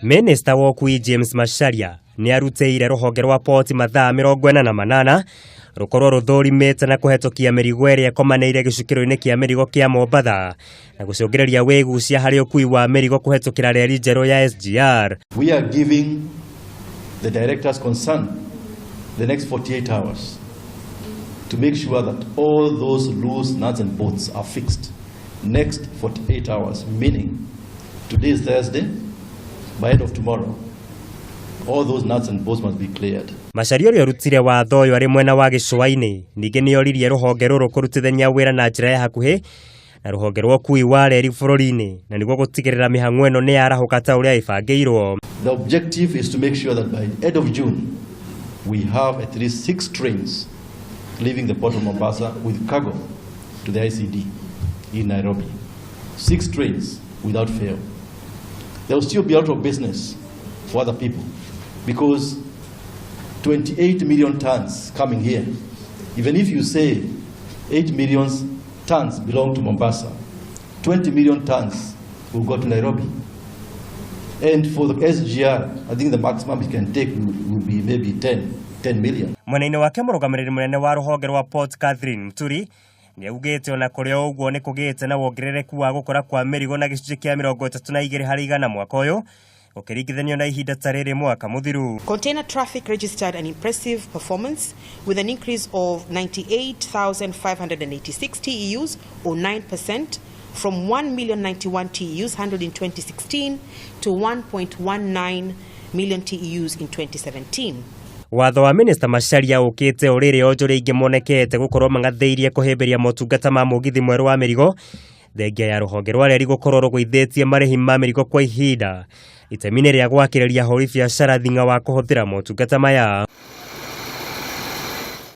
Minista wa ũkui James Macharia nĩ arutĩire rũhonge rwa port mathaa 48 rũkorwo rũthũrimĩte na kũhetũkia mĩrigo ĩrĩa ĩkomanĩire gĩcukĩro-inĩ kĩa mĩrigo kĩa Mombatha na gũcũngĩrĩria wĩgucia harĩ ũkui wa mĩrigo kũhetũkĩra reri njerũ ya SGR. We are giving the directors concerned the next 48 hours to make sure that all those loose nuts and bolts are fixed. Next 48 hours, meaning today is Thursday, by end of tomorrow, all those nuts and bolts must be cleared. Macharia ũrĩa ũrutire watho ũyũ arĩ mwena wa gĩcũa-inĩ ningĩ nĩ oririe rũhonge rũrũ kũrutithania wĩra na njĩra ya hakuhĩ na rũhonge rwa ũkui wa reri bũrũri-inĩ na nĩguo gũtigĩrĩra mĩhang'o ĩno nĩ yarahũka ta ũrĩa ĩbangĩirwo. The objective is to make sure that by the end of June, we have at least 6 trains leaving the port of Mombasa with cargo to the ICD in Nairobi. 6 trains without fail. There will still be a lot of business for other people because 28 million tons coming here. Even if you say 8 million tons belong to Mombasa, 20 million tons will go to Nairobi. And for the SGR, I think the maximum it can take will be maybe 10 million. Mwena-inĩ wake mũrũgamĩrĩri mũnene wa rũhonge rwa Port Catherine Muturi nĩ augĩte ona kũrĩ o ũguo nĩ kũgĩte na wongerereku wa gũkũra kwa mĩrigo na gĩcunjĩ kĩa 32% mwaka ũyũ ũkĩringithanio na ihinda ta rĩrĩ mwaka mũthiru. Container traffic registered an impressive performance with an increase of 98,586 TEUs or 9% from 1,091 TEUs handled in 2016 to 1.19 million TEUs in 2017. Watho wa Minista Macharia ũkĩte o rĩrĩ onjoria aingĩ monekete gũkorwo mang'athĩirie kũhĩmbĩria motungata ma mũgithi mwerũ wa mĩrigo thengia ya rũhonge rwa reri gũkorwo rũgũithĩtie marĩhi ma mĩrigo kwa ihinda itemi-inĩ rĩa gwakĩrĩria ahũri biacara thing'a wa kũhũthĩra motungata maya.